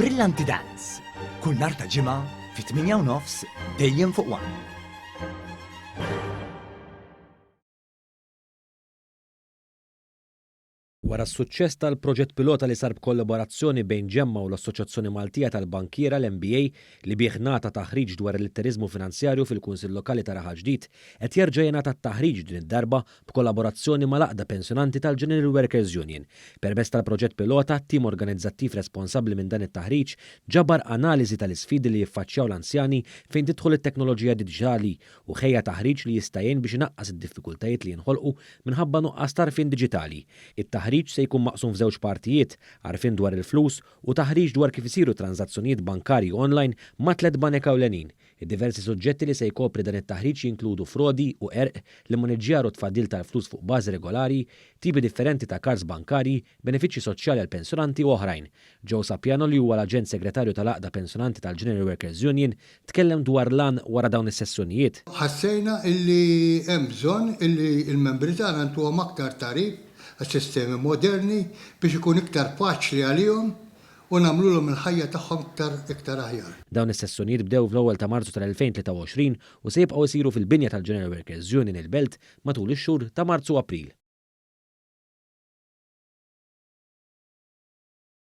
Brillanti Dance, kull nhar ta' Ġimgħa fit-8 u nofs dejjem fuq One. Wara s-suċċess tal-proġett pilota li sar b'kollaborazzjoni bejn Ġemma u l-Assoċjazzjoni Maltija tal-Bankiera, l-MBA, li bih ngħata taħriġ dwar il-litteriżmu finanzjarju fil-Kunsill Lokali ta' Raħal Ġdid, qed jerġa' jingħata t-taħriġ din id-darba b'kollaborazzjoni mal-Għaqda Pensjonanti tal-General Workers Union. Permezz tal-proġett pilota, t-tim organizzattiv responsabbli minn dan it-taħriġ ġabar analiżi tal-isfidi li jiffaċċjaw l-anzjani fejn tidħol it-teknoloġija diġitali u ħejja taħriġ li jista' jgħin biex inaqqas id-diffikultajiet li jinħolqu minħabba nuqqas ta' għarfien diġitali. It-taħriġ se jkun maqsum f'żewġ partijiet, għarfien dwar il-flus u taħriġ dwar kif isiru tranżazzjonijiet bankarji online ma' tlett banek ewlenin. Id-diversi suġġetti li se jkopri dan it-taħriġ jinkludu frodi u qerq, l-immaniġġjar u t-tfaddil tal-flus fuq bażi regolari, tipi differenti ta' kards bankarji, benefiċċji soċjali għall-pensjonanti u oħrajn. Joe Sapiano li huwa l-Aġent Segretarju tal-Għaqda Pensjonanti tal-General Workers Union tkellem dwar l-għan wara dawn is-sessjonijiet. Ħassejna illi hemm bżonn illi l-membri tagħna ntuhom aktar tagħrif għas-sistemi moderni biex ikun iktar faċli għalihom u nagħmlulhom il-ħajja tagħhom iktar iktar aħjar. Dawn is-sessjonijiet bdew fl-ewwel ta' Marzu tal-2023 u se jibqgħu jsiru fil-binja tal-General Workers Union il-Belt matul ix-xhur ta' Marzu u April.